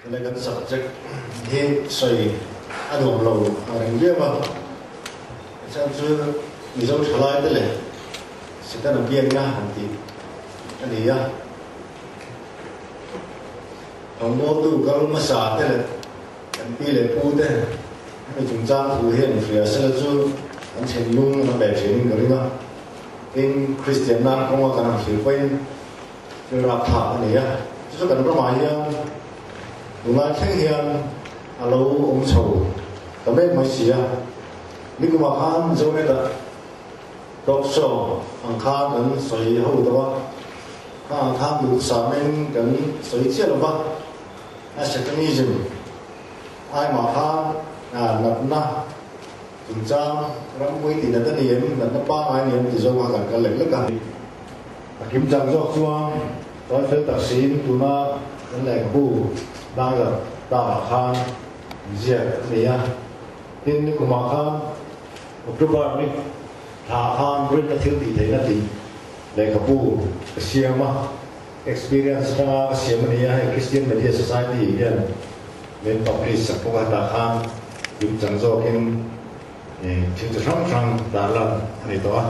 Tuna kan subject hi sawi a nuam lo ang reng viau a, a chhan chu Mizo thalai te leh Setana biakna han tih a ni a. Rawngbawltu kal hmasa te leh kan pi leh pu te hemi chungchang thu hian hria sela chu an thinlung an pe thin in ka ring a. Tin, Kristianna kawnga kan han thlir pawhin thil rapthlak a ni a, chu chu kan ramah hian tunlai thleng hian a lo awm chho ta mek mai si a. Nikumah khan Zonet-ah talk show ang khan kan sawi ho tawh a, kha ang khan duhsamin kan sawi chiah lo va, a Satanism aimah khan natna Chungchang rampui tih nat a ni em, natna pangngai a ni em ti zawk a kan kal lek lek a. A kim chang zawk chuan tawi fel tak siin tuna kan lehkhabu tlangzarh takah khan inziak a ni a. Tin, nikumah khan October ni thla khan rinna thil tih theihna tih lehkhabu ka siam a, experience atanga ka siam a ni a, hei Christian Media Society hian Min publish sak bawk a, tah khan kim chang zawkin thil chi hrang hrang tarlan a ni tawh a.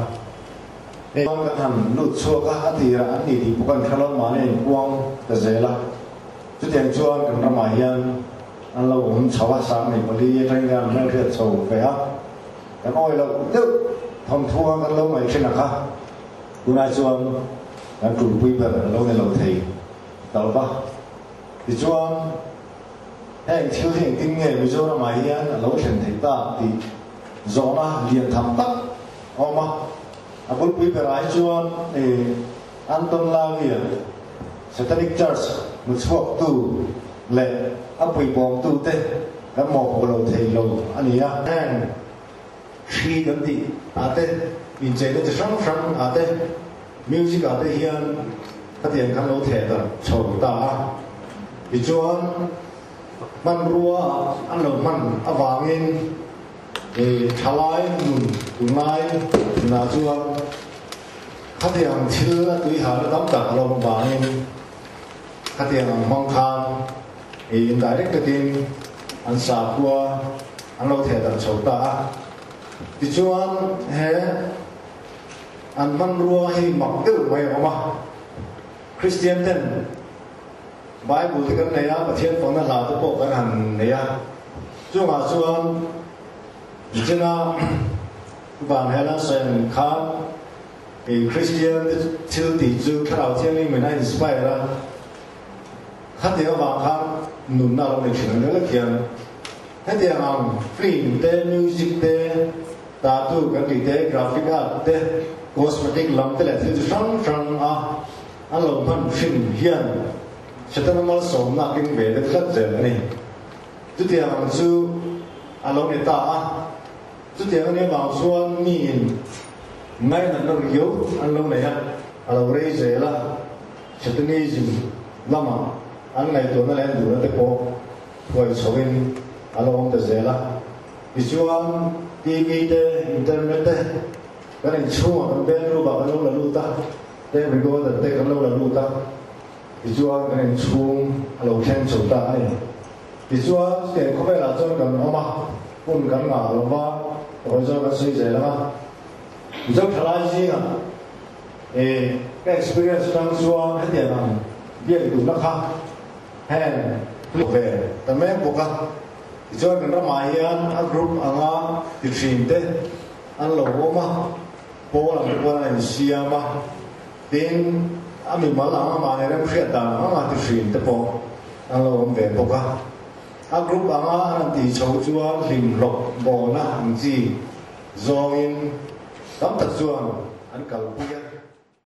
Hei kan han lut chhuak a, a tirah an ni tih pawh kan hre lo, mahni a inpuang ta zel a. Chutiang chuan kan ramah hian an lo awm chho a, 24 atangin kan han hmelhriat chho ve a, kan awi loh deuh thawmthu ang kan lo ngaih thin ang kha tunah chuan kan tulpui ber a lo ni lo thei ta lo va. Tichuan, heng thil hi engtin nge Mizoramah hian a lo thlen theih tak tih zawhna lian tham tak a awm a. A bulpui berah hi chuan Anton Lavia, Satanic Church hmuchhuaktu leh a puibawmtute kan mawhpuh lo thei lo a ni a. Heng hri kan tih ah te, incheina chi hrang hrang ah te, Music ah te hian khatiang khan lo theh darh chho ta a, tichuan hmanrua ah an lo hman avangin thalai nun tunlai nunah chuan khatiang thil a tui harna tam tak a lo awm avangin khatiang ang hmang khan indirect takin an sakhua an lo theh darh chho ta a, tichuan he. An hmanrua hi mak deuh mai a awm a. Kristian ten Bible te kan nei a, Pathian fakna hla te pawh kan han nei a. Chungah chuan Nichina Van Hela sawi ang khan kei Kristian te thil tih chu Thlarau Thianghlim in a inspire a, khatiang avang khan nunna a lo nei thin ang lek hian hetiang ang film te, music te, Tattoo kan tih te, graphic art te, cosmetic lam te leh thil chi hrang hrang a an lo hman hrim hian Setana malsawmna a keng ve deuh tlat zel a ni. Chutiang ang chu a lo ni ta a, chutiang a nih avang chuan miin ngainatna riau an lo nei a, a lo rei zel a, Satanism lama an ngaihtuahna leh an duhna te pawh thuai chhoin a lo awm ta zel a. Tichuan, TV te, internet te kan inchhungah kan bedroom ah kan lo la lut a, tape recorder te kan lo la lut a, tichuan kan inchhung a lo thleng chho ta a ni. Tichuan, chutiang khawvelah chuan kan awm a, hun kan ngah lo va, tawh zawk kan sawi zel ang a. Mizo thalai zingah eh ka experience atang chuan hetiang ang biak duhna kha heng ve ta mek bawk a. Tichuan kan ramah hian a group anga ti thin te an lo awm a, pawl ang te pawh an insiam a, tin a mimal ang a mahni remhriat dan ang anga ti thin te pawh an lo awm ve bawk a. A group anga an han tih chho chuan hlim hlawk bawlna ang chi zawngin tam tak chuan an kalpui a.